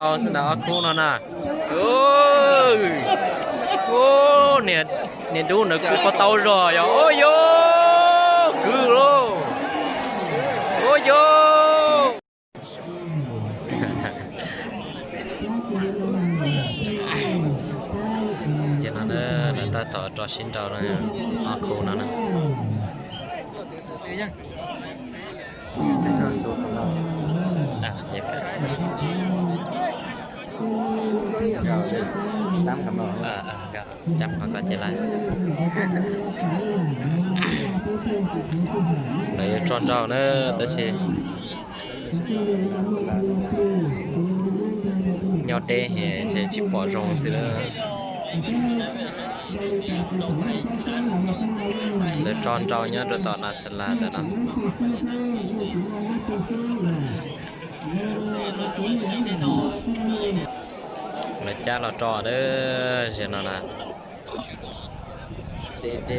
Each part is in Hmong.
Xwb ntawm ob khub no na. Ub, niag dub ntawd kuv pom tau zog yog ub yog kwv lauj. Ub yog. Ces no lawv tab tom rau sib nrau no, ob khub no na. Lawv yuav tso nrau na, tab sis nyob deb heev tsis pom zoo xwb. Lawv tso nrau nyob rau tom Nas Xas Las ntawm no. Lawv cab los rau dab tsi no na. Deb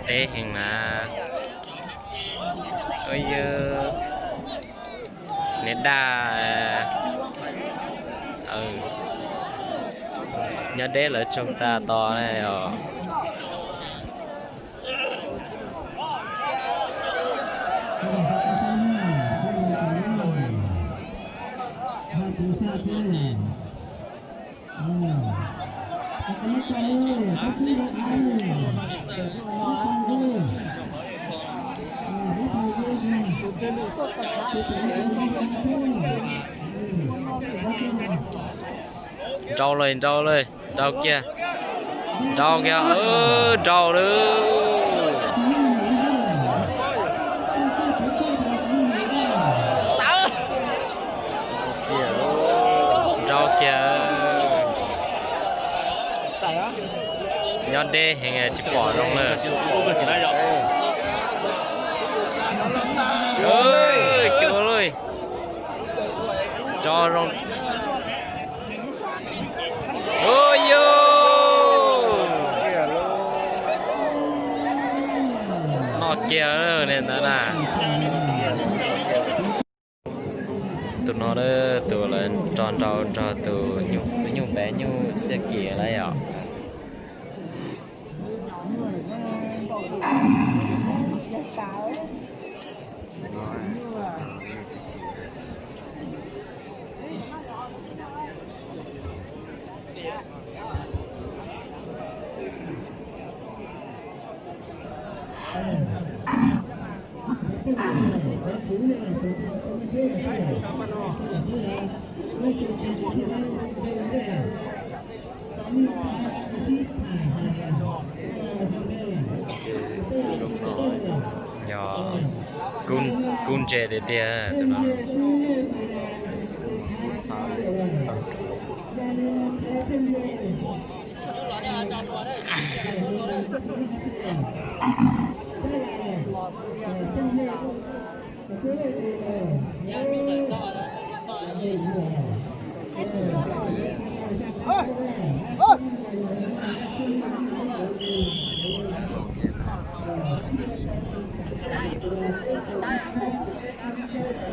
heev na. Niag daj, nyob deb lawv tsoog tag tos ne os. Nrau lawm, nrau lawm, nrau kiag, nrau kiag, nrau lawm. Nrau kiag. Nyob deb heev tsis pom zoo na. Xyuas lauj. Nrau zoo. Ub yog. Noj kiag li ntawd na. Tus no, tus lawv tso nrau nrog tus nyuj, tus nyuj pem nyuj txiaj kim lawm yom. Yog kub ntse tiag tiag tus no.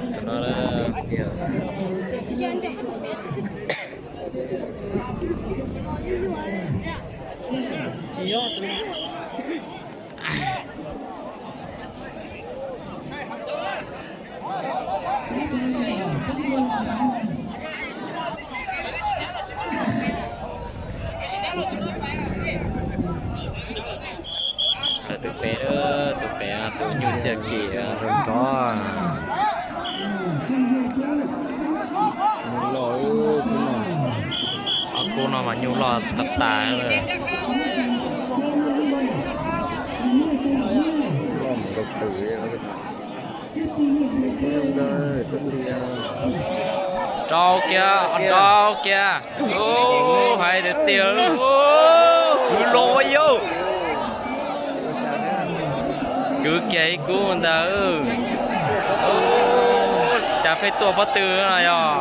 Tus no, tus pem, tus pem tus nyuj txiaj kim zoo nrov. Ob khub no mas nyuj loj tag tag. Rau kiag, rau kiag. Ub, hais tiag tiag, kwv loo ua yau. Kwv kiag ib kub ntag. Cas pheej tuaj pob tw no yog.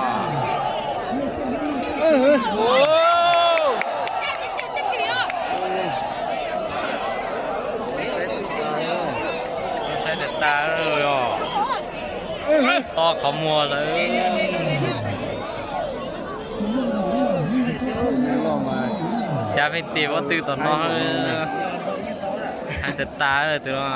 Saib tas tas os. To qhov muag lawm. Cas pheej tis pob tw tom no, hais tas tas tus no.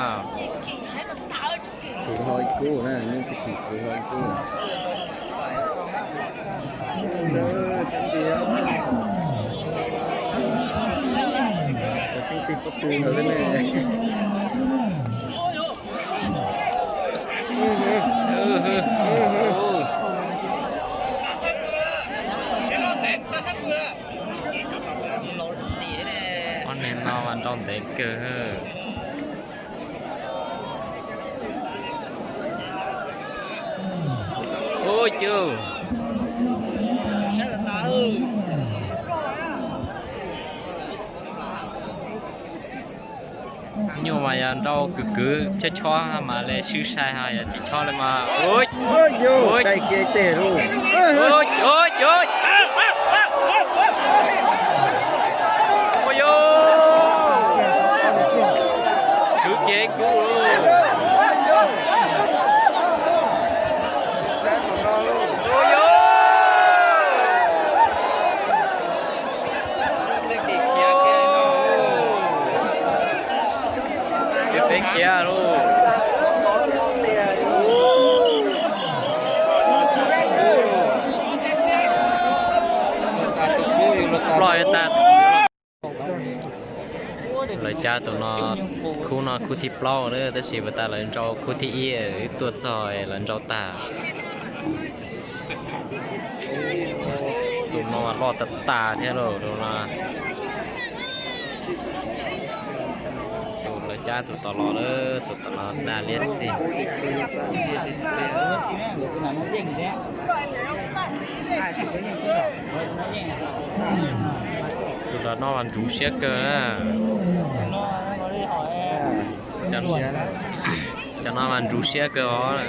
Ob niag no mas nrau ntev kawg. Ua cas nyuj mas yog nrau kwv kwv chob chob mas le swb sai, ho yog tsis chob le mas ua kwv kiag kub. Peb khiav lauj. Ploj tas. Lawv cab tus no, khub no khub thib plaub lawm, tab sis puas tas lawv nrau khub thib ib, wb tuaj txog lawv nrau tag. Tus no loj tas tas thiab lauj, tus no. Tus lawv cab tus tom los lawm, tus tom los dag liab txig. Tus no mas ntsuv siab kawg. Cov no mas ntsuv siab kawg os.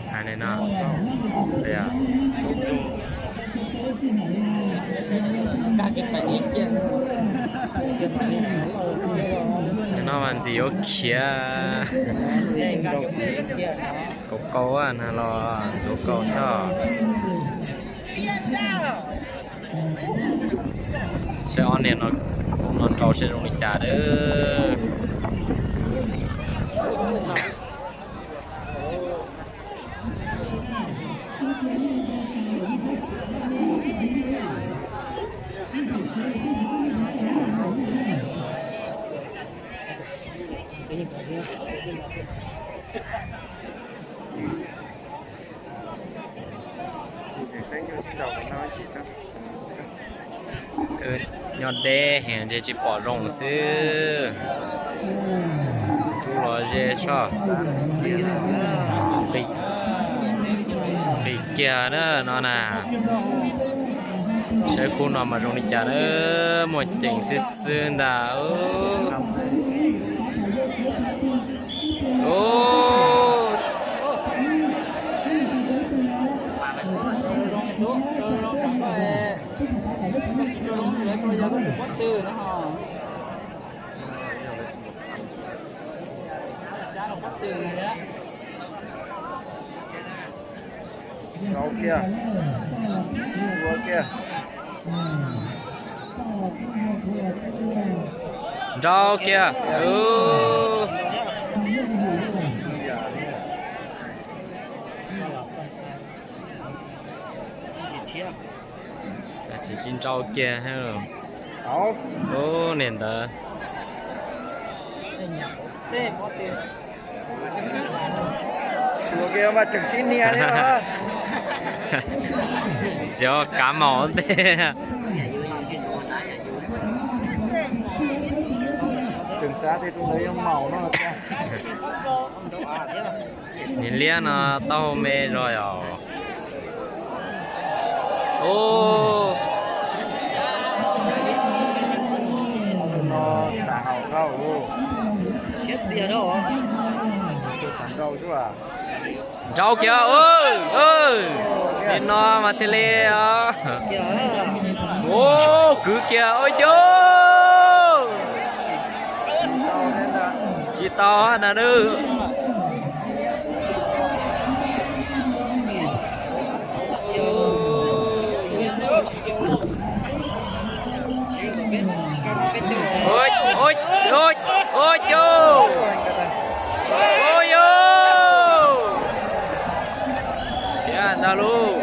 Hais li no, no mas ntxim yuav khiav. Kaus kaus na los ntxuav kaus xwb. Saib ob niag no, no nrau saib zoo li cas lawm. Nyob deb heev ntshe tsis pom zoo xwb. Ntsuj los ze soj. Qis kiag na no na. Saib khub no mas zoo li cas na, muaj ceem xwb xwb ntag. Nrau kiag. Nrau kiag. Nrau kiag. Tsis, tsis nrau kiag. Ub, niag ntawd. Tseem sib nias li os. Tsis kav maum ntej. Tseem xav tias tus ntawd yog maum no. Niag liab no taub hau me zog yom. Ub, no tas haus dhau. Siab txias dhau. Tsis tshua xav nrau xwb as. Nrau kiag, li no mas thiaj li os. Ub, kwv kiag, ua cas tsis tau na nawb. Ua cas, ua cas, ua cas, thiab ntag lauj.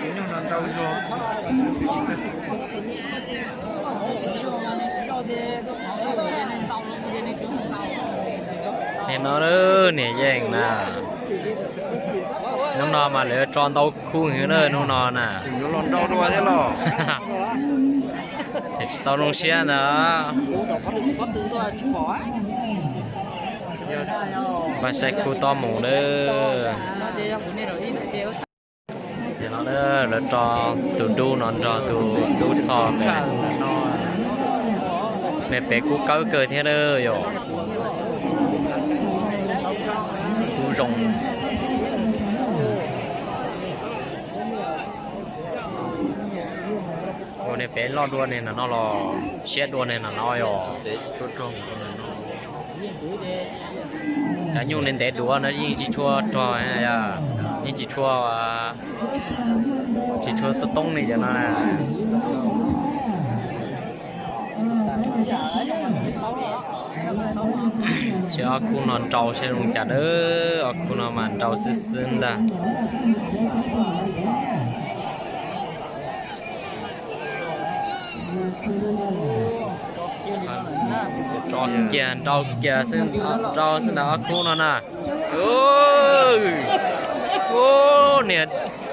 Nyuj no ntau zog. Nim no niam yeej na, hnub no mas lawv tso ntau khub heev na hnub no na. Los nrau dua thiab los. Tsis tau zoo siab ntag. Npaj saib khub tob mus nawb. Nim no lawv tso tus dub no nrog tus dub txho pem, niag pem kub kawb kawg thiab na yom. Kub zoo. Ua niag pem loj dua niag no no los siab dua niag no no yom. Cov nyuj ne ntev duav no yeej tsis tshua rog, yeej tsis tshua, tsis tshua toob toob li cov no na. Saib ob khub no nrau saib zoo cas dawb, ob khub no mas nrau xwb xwb ntag. Nrau kiag, nrau kiag, nrau xwb ntag ob khub no na.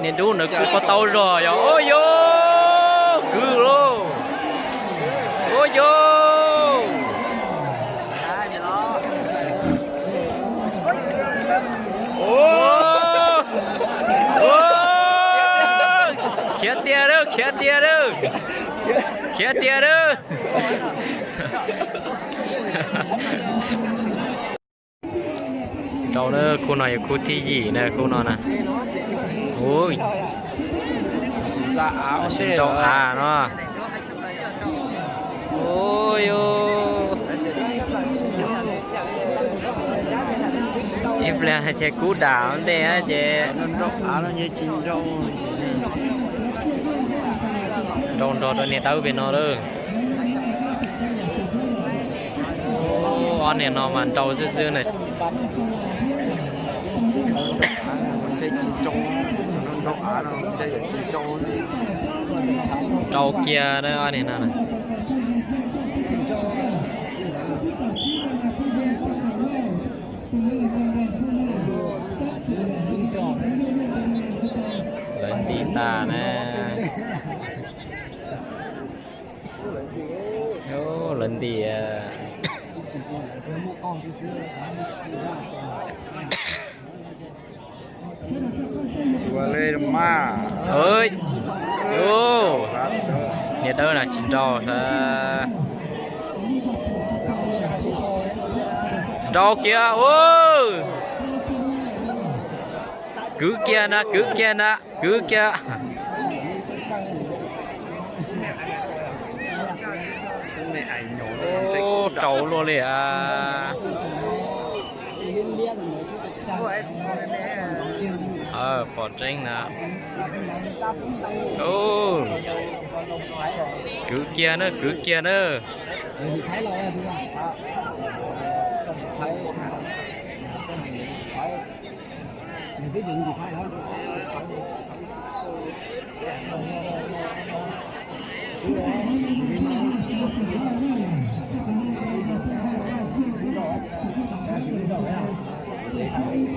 Niag dub ntawd kuj pab tau zog yog, ua yog kwv lauj. Ua yog. Khiav tiag lawm, khiav tiag lawm, khiav tiag lawm. Rau na, khub no yog khub thib yim na, khub no na. Ui, rau av no. Ib pliag ces kub dam ua ntej ces nrau nrog rau niag dawb pem no lawm. Ob niag no mas nrau xwb xwb na. Nrau kiag na ob niag no na. Lawv nti tas na. Lawv nti. Niag dawb na tsis nrau. Nrau kiag. Kwv kiag na, kwv kiag na, kwv kiag. Rau luaj li a. Pom tseeb na. Kwv kiag na, kwv kiag na.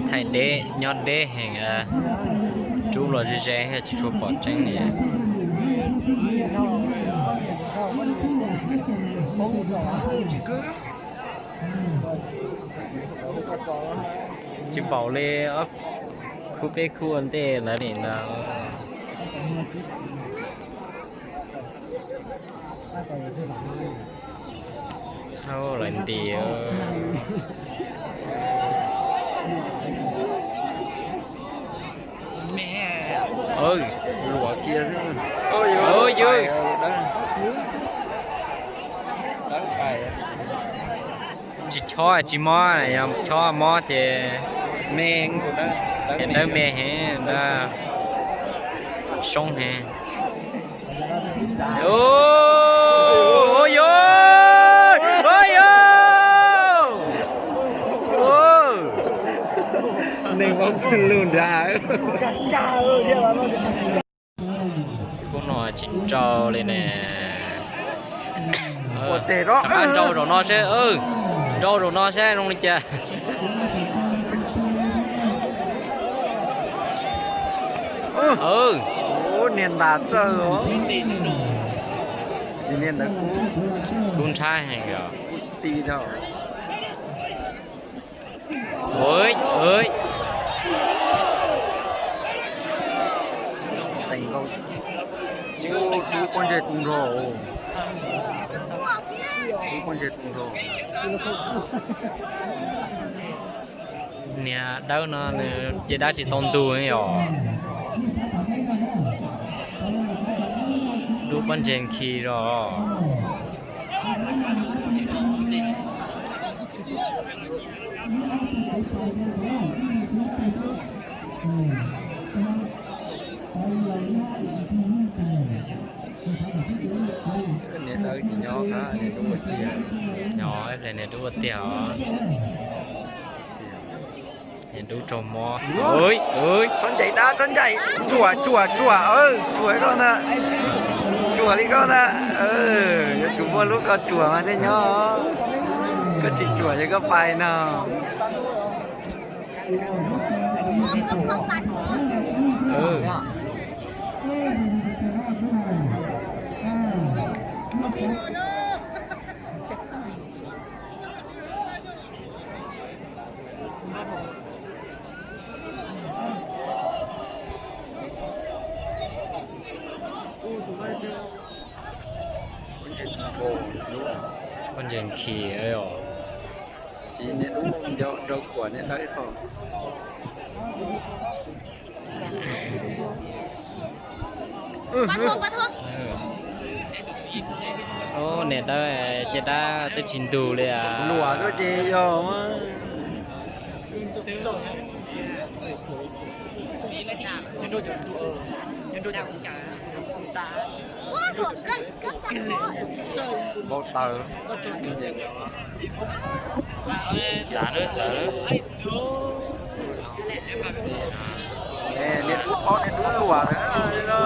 Thaij deb nyob deb heev, rub los ze ze tsis tshua pom tseeb li. Tsis npaum li ob khub peb khub ua ntej lawm li ntawd. Lawv nti. Luam kiag xwb. Tsis chob tsis mob, yog chob mob ces me, dawb me heev, soob heev. Ua yog, ua yog, neeg paub lug nrad. Khub no tsis nrau li ne. Ua teg, rau zaum no seb, rau zaum no seb zoo li cas. Niag ntas txawj os. Tsis niag ntawd kub, kub ntshaib heev os. Kub ti dhau. Teem nkaus. Ub, dub pob ntseg tu nrho. Dub pob ntseg tu nrho. Niag dawb no nws caj dab tsis tau ntug yom. Dub pob ntseg khi zog. Niam dawb tsis nyob, niam dub ua tiag. Nyob, niam dub ua tiag os. Niam dub raug mob. Txhob ncaim dab, txhob ncaim. Tsuam, tsuam, tsuam, tsuam koj ntag. Tsuam li koj ntag. Yuav tsum muaj lub koj tsuam mas thiaj nyob. Koj tsis tsuam ces koj pais no. Pob ntseg khi os. Siv niag dub nrau kuam niag dawb ib qho. Niam dawb caj dab twb tsis ntug li. Luam tuaj ces yog. Npau taws. Txav, txav. Niag dub paub niag dub luam na.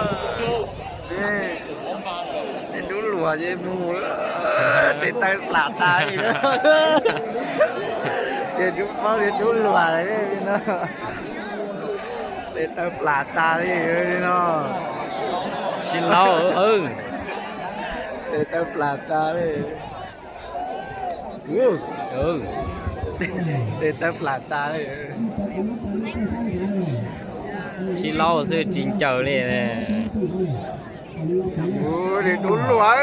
Niag dub luam ces mus, tes taw plam tas li na. Niag dub paub niag dub luam li no. Tes taw plam tas li no. Tsis laub. Tes taw plam tas li. Tes taw plam tas li. Sib laub xwb tsis ncaws li. Niag dub luam,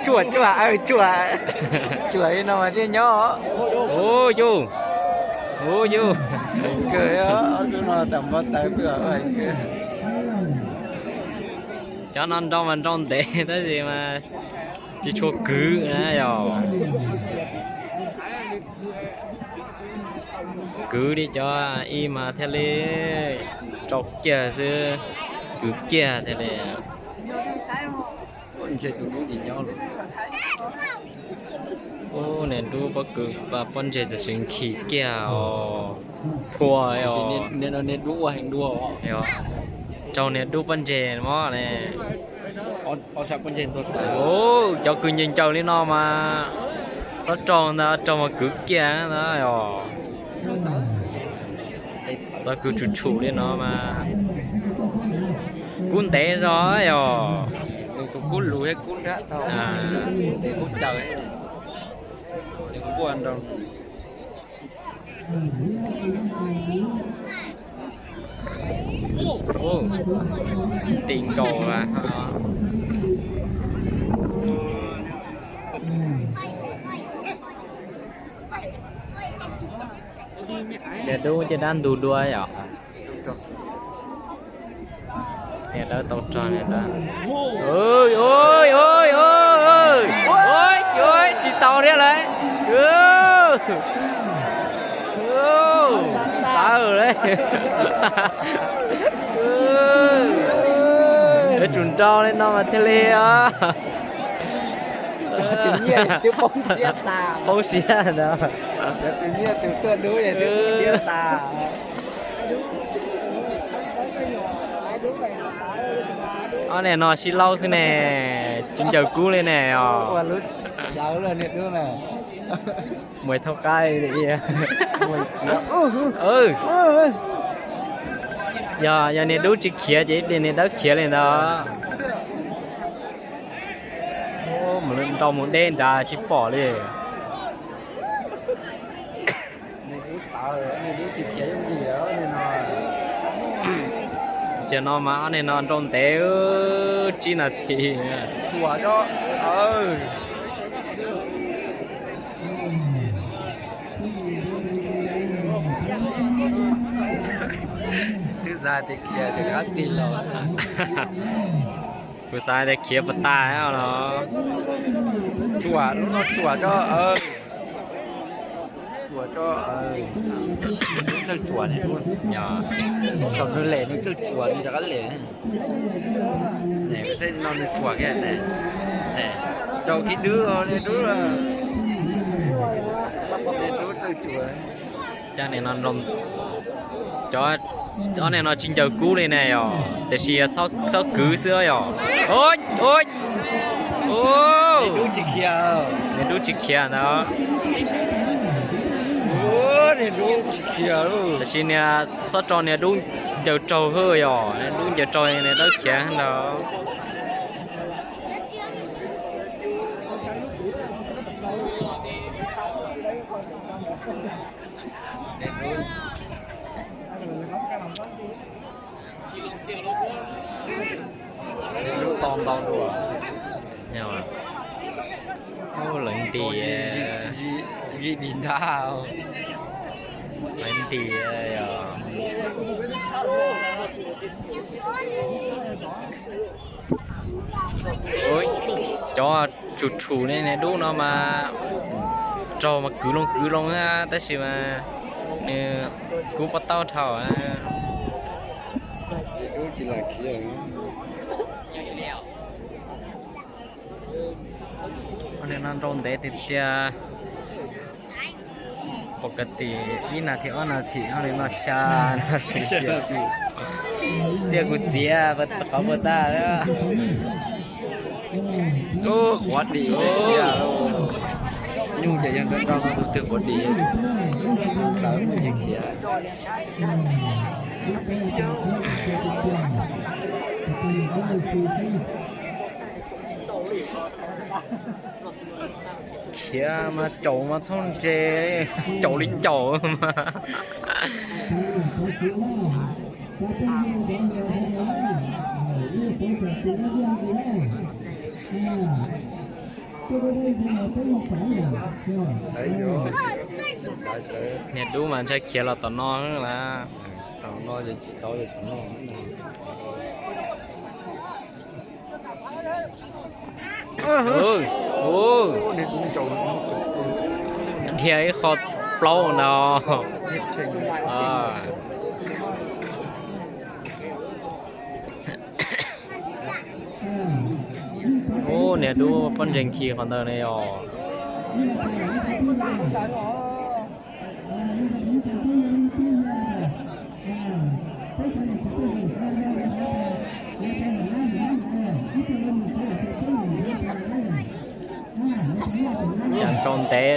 tsuam tsuam, tsuam, tsuam li no mas thiaj nyob. Ub yus, ub yus. Kawg, ob tug no tam npau taws twb heev kawg. Cov no nrau mas nrau ntev tab sis mas tsis tshua kwv na yog. Kwv li cov ib mas thiaj li rau kiag xwb, kwv kiag thiaj li. Ub, niag dub pob kws pob ntseg txawm seev khi kiag os. Phua os. Niag dub ua heev dua. Raug niag dub pob ntseg mob ne. Ub, cov kws ncaws ncaws li no mas Txhob raug ntag, raug mas kwv kiag ntag os. Txhob kwv tshum tshum li no mas kub ntev zog yog. Tus kub lus thiab kub nrab tau, tes kub caws, nws quaj nroo. Ti nkaus. Niag dub ces dab ntug dua yom. Niag dawb tau rog niag dab. Tsis tau thiab lauj. Tawv lauj. Yuav tsum nrau li no mas thiaj li os. Poob siab ntag. Ob niag no sib laub xwb ne, tsis ncaws kub li ne os. Mus thaub qab. Yog, yog niag dub tsis khiav ces ib pliag niag dawb khiav li ntawd. Mus nrau mus deb nrad tsis pom li. Ces no mas ob niag no nrau ntev tsib nas this. Twb xav tias khiav ces rov qab tig los. Kuv xav tias khiav puas tag los. Tsuam, lub no tsuam tso. Tsuam tso. Nws txawj tsuam ne. Thaum nws lem nws txawj tsuam nws rov qab lem. Saib no nws tsuam kiag ne. Raug kiag dub, dub, dub txawj tsuam. Cov niag no, cov, cov niag no tsis ncaws kub li ne yom, tiam sis txhob kwv xwb yom. Niag dub tsis khiav ntag. Tiam sis niag txhob tso niag dub ncaws raug xwb yom, niag dub ncaws raug niag dawb khiav ntag. Lawv nti, lawv nti yog. Cov tshum tshum ne, niag dub no mas raug mas kwv loo kwv loo, tab sis mas nws kub pob taub dhau. Niag no nrau ntev tiag tiag. Pom ka tim ib nas this ob nas this, niag no xya nas this. Tiaj kuv txiav qhov puag ta. Qhuav dim, nyuj ces yog nrau nrau no tus twg qhuav dim, hlawv mus tsis khiav. Khiav mas caum mas txhob ntse, caum li caum mas. Niag dub mas ntshai khiav los tom no lawm. Tom no tsis tau, tom no. Dhia ib qho plaub ntag. Ub, niag dub pob ntseg khi qhov ntawd ne os. Cas nrau ntev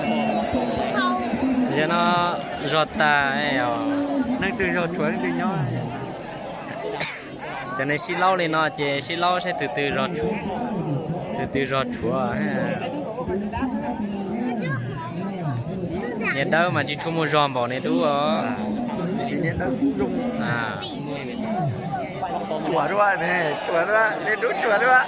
Yog no zog tas, neeg twg zog tshuav leej twg nyob. Cov neeg sib laub li no ces sib laub saib tus twg zog tshuav. Niag dawb mas tsis tshua muaj zog npaum niag dub os. Tsuas dua, tsuas dua, niag dub tsuas dua.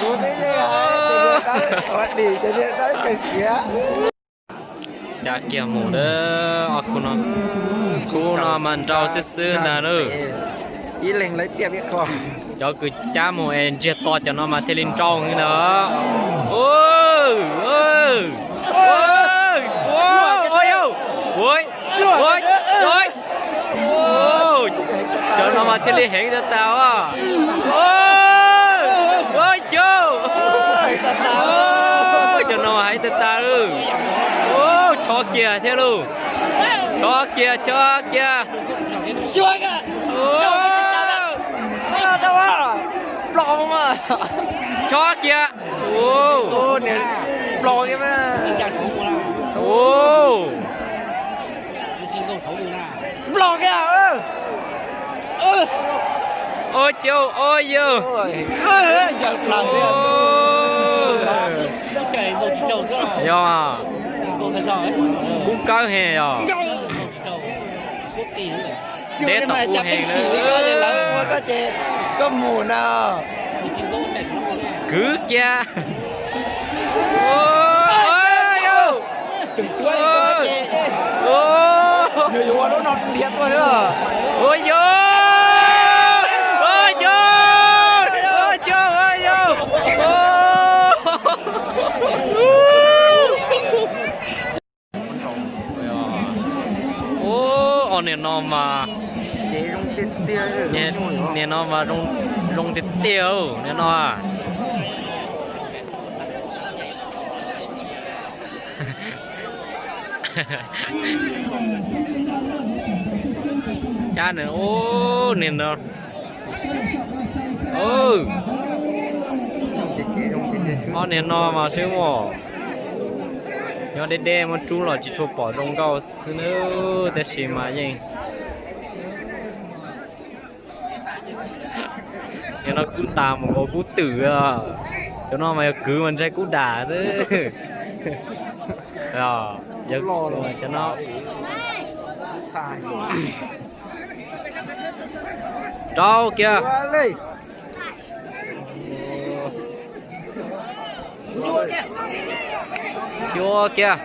Kuv twb yeej hais tias niag dawb, ua dim ces niag dawb kawg khiav. Cab kiag mus lawm, ob khub no, khub no mas nrau xwb xwb ntag lauj. Ib leeg lawv piaj ib qho. Cov kws cab mus es ntsiag to cov no mas thiaj li nrau heev ntag. Cov no mas thiaj li heev tag tag os. Cov no mas heev tag tag. Rho kiag thiab lauj. Rho kiag, rho kiag. Rho kiag. Ua cauj, ua yawg. Yog, kub kawg heev yog. Deb tom ub heev li. Koj mus na. Kwv kiag. Ua yog, ua yog, ua yog, ua yog. Ub, ob niag no mas, niag no mas zoo tiag tiag niag no. Cab nws ub niag no. Ob niag no mas sib muaj, nyob deb deb muab rub los tsis tshua pom zoo nkauj xwb nawb, tab sis mas yeej, niag no kub tas mus nkaus kub twm. Cov no mas yog kwv mas ntshai kub dam xwb. Cov no, rau kiag, xyuas kiag.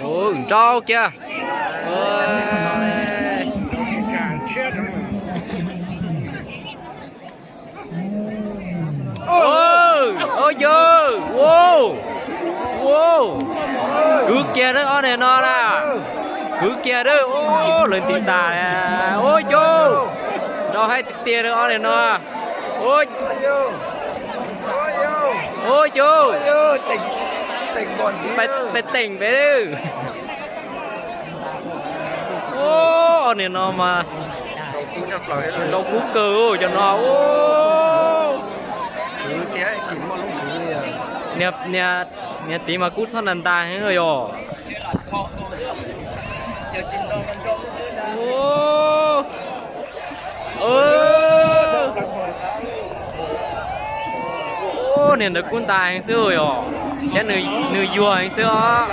Ua, nrau kiag. Ua yawg, ua, ua, kwv kiag lawm ob niag no na. Kwv kiag lawm, ua, lawv nti tas. Ua yawg, nrau haib tiag tiag lawm ob niag no. Ua yawg, pais teem pem. Ua, ob niag no mas nrau kub kawg cov no. Niag, niag tid mas kub txhob ntas ntas heev yog. Niag ntawd kub ntas heev xwb yog, thiab nws yuag heev xwb os.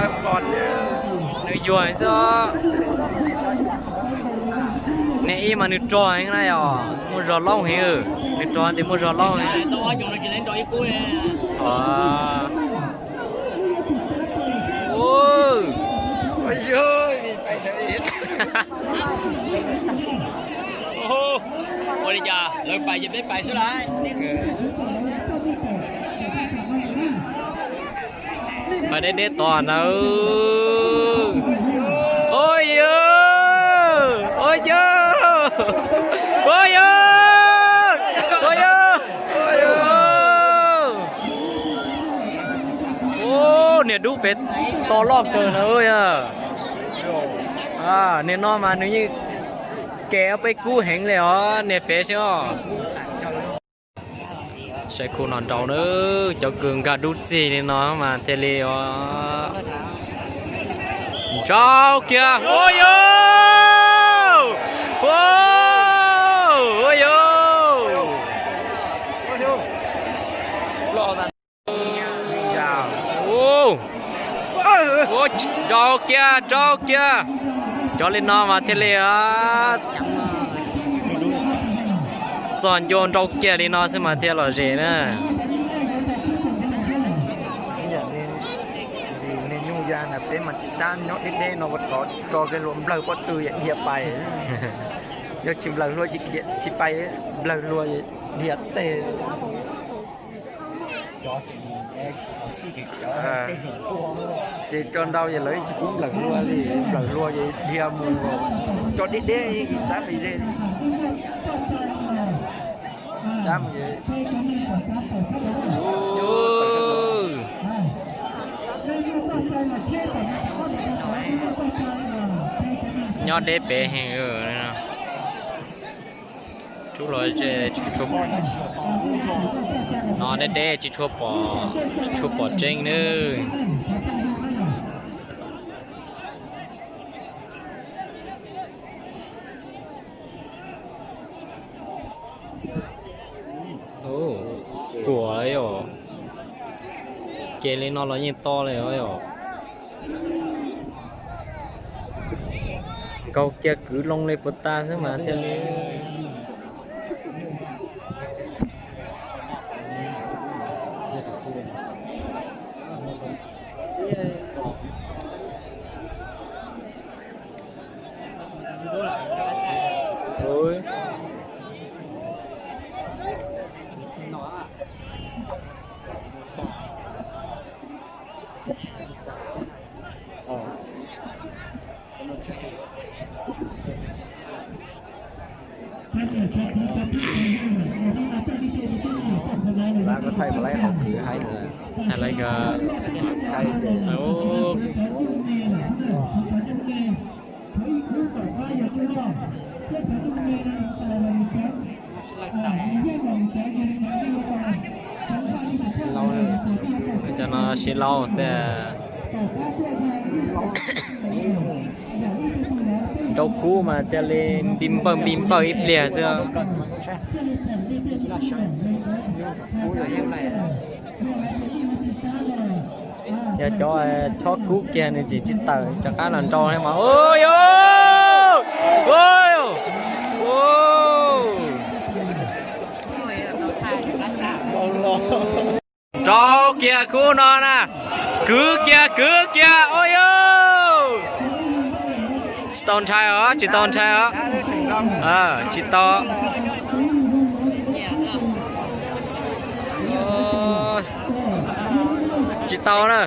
Nws yuag heev xwb os. Niag ib mas nws rog heev na yog, muaj zog laub heev. Nws rog tias muaj zog laub heev. Ua li cas lawv pais ces peb pais xwb lauj. Deb deb tod na. Ua yog, ua yog, ua yog, ua yog. Niag dub pem to loj kawg na yog. Niag no mas nws yeej kev peb kub heev li os, niag pem xwb os. Saib khub no nraud na, cov kws nkag dub txig li no mas thiaj li os. Nrau kiag, ua yog, ua, ua yog. Nrau kiag, nrau kiag. Cov li no mas thiaj li txog ncua nrau kiag li no xwb mas thiaj lom zem na. Niag nyuj ya na peb mas cab nyob deb deb no ua tod tso kiag hlua nplawg pob tw dhia pais. Yog tsis nplawg hlua tsis khiav tsis pais, nplawg hlua dhia teg. Ces tso nrau ces lawv tsis pub nplawg hlua li, nplawg hlua ces dhia mus tso deb deb cab pes ze. Cab mus. Nyob deb pem heev. Tsuj los ze, no deb deb tsis tshua pom, tsis tshua pom tseeb nawb. Kuam yom, ces li no los yeej to li os yom. Nkaug kiag kwv loo li puas tas xwb mas thiaj li. Lawv ko thaij mas lawv hauv kwv haib ntawd. Thaij lawv ko. Saib. Sib laub, cov no sib laub xwb. Nraub kub mas thiaj li npij npawj npij npawj ib pliag xwb. Yog cov chob kub kiag nws tseem tsis tawm rov qab los nrau li mas. Ua yog, ua yog. Nrau kiag kub no na, kwv kiag kwv kiag, ua yog. Tsis tau ntshai os, tsis tau ntshai os. Tsis tau. Tsis tau na.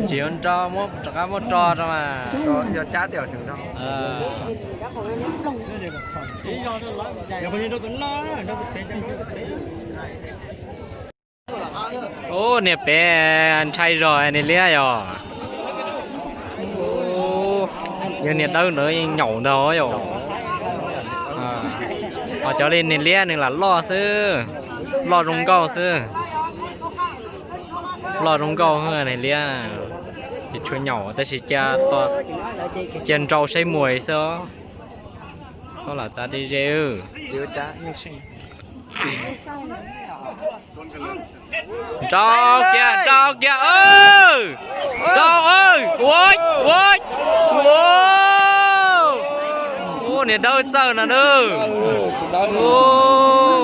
Tsis yuav nrau, muab rov qab muab ro rau mas. Yog cab tej tseem nrau. Ub, niag pem ntshai zog niag liab yog. Yog niag dawb ntawd yeej nyaum ntag yom. Ho cov li niag liab nws lam loj xwb, loj zoo nkauj xwb. Loj zoo nkauj niag liab, tsis tshua nyaum tab sis cia nrau saib muag xwb. Koj lam txav deb ze. Nrau kiag, nrau kiag, nrau, ua, ua, ua. Ub, niag dawb txawj no na. Ub.